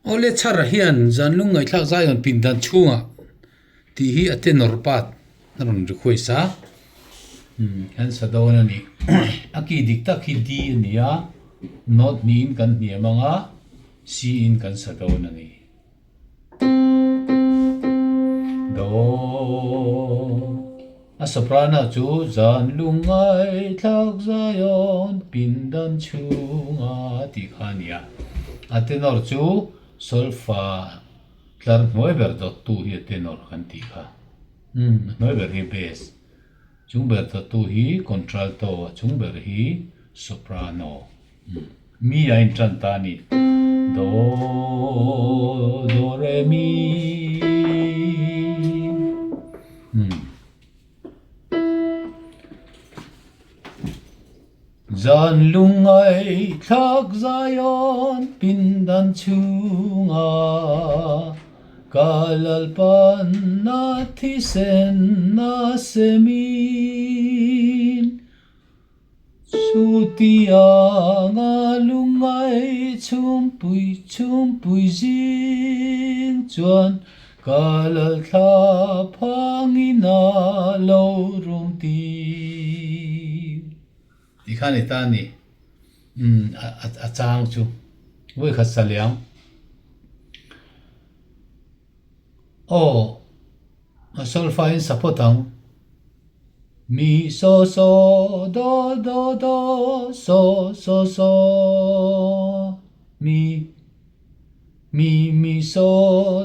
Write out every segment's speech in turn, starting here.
Awle chhar hian zanlung ngaihthlak Zion pindan chhungah tih hi a tenor part a rawn request a, umm kan sa dawn a ni. A ki dik tak hi D a ni a, note hnihin kan hniam ang a, C in kan sa dawn a ni. Do a soprano chu zanlung ngaihthlak Zion pindan chhunga tih kha a ni a, a tenor chu solfa tlar hnuai ber dawttu hi a tenor kan tih kha, umm a hnuai ber hi bass, chung ber dawttu hi contralto, a chung ber hi soprano. Mi a intan ta a ni. Do, do, re, mi. Umm. Zan lungngai thlak Zion pindan chhunga ka Lalpanna thisen a semin. Chutianga lungngai chhumpui chhumpui zing chuan ka lal thla phangin a lo rum tir. Tih kha a ni ta a ni. Umm a chang chu vawikhat sa liang. Aw a solfa in support ang. Mi so so do do do so so so mi mi mi so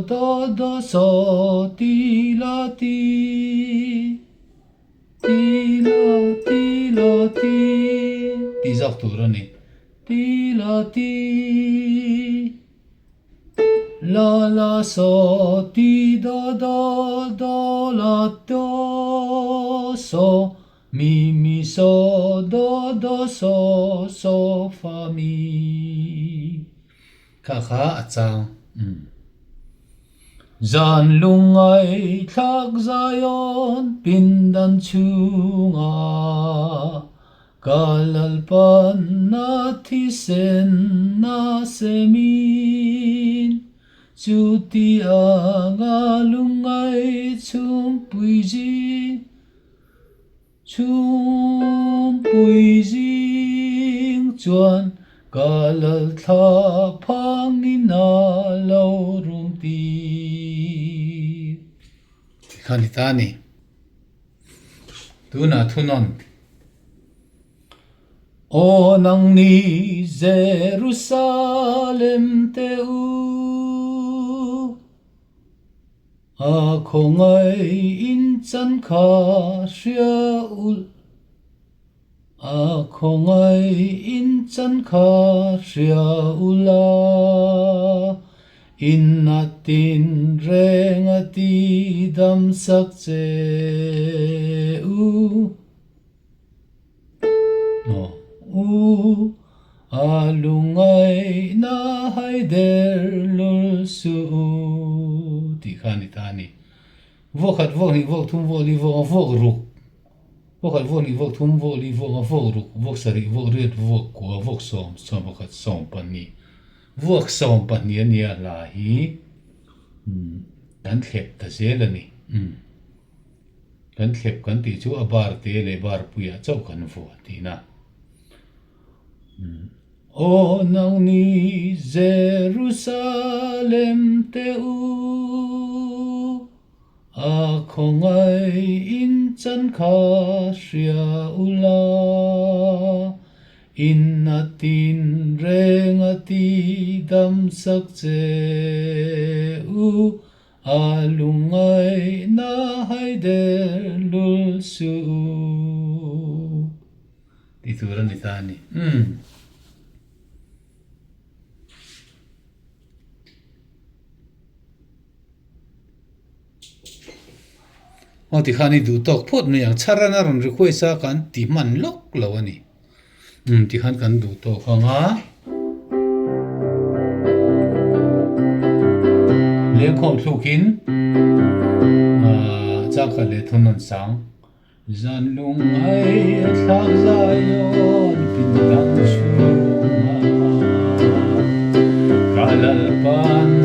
do do so ti la ti ti la ti la ti tih zawk tur a ni ti la ti. La la so ti do do do la do so mi mi so do do so so fa mi kha kha a chang umm. Zan lungngai thlak Zion pindan chhungah Ka Lalpanna thisen a semin, chuti anga lungngai chhumpui zing, chhumpui zing chuan ka Lalthla phangin a lo rum tir. Tikhan i ta ni. Tunah thunawn. Aw nangni Jerusalem te u, a khawngaih in chan kha hria ulh, a khawngaih in chan kha hria ula, in a tin reng a ti dam sak che u. U a lungngaihna haider lul suh u tih kha a ni ta a ni. Vuak khat, vuak hnih, vuak thum, vuak li, vuak nga, vuak ruk, vuak khat, vuak hnih, vuak thum, vuak li, vuak nga, vuak ruk, vuak sarih, vuak riat, vuak kua, vuak sawm, 11, 12, vuak 12 a nia hla hi kan thlep ta zel a ni. Kan thlep kan tih chu a bar te leh bar puiah chauh kan vuah tihna. Aw nangni Jerusalem te u, a khawngaih in chan kha hria ula, in a tin reng a ti dam sak che u, A lungngaihna haider lul suh u ti tur a ni ta a ni. Umm. Aw tikhan i duh tawk phawt mai ang. Chharan a rawn request a kan ti hman lawk lo a ni. Umm tikhan kan duh tawk ang a. Lengkhawm thlukin ah changkhat leh thun an sang. Zan lungngai a thlak zai awn pin dang chhungah ka. Lalpan.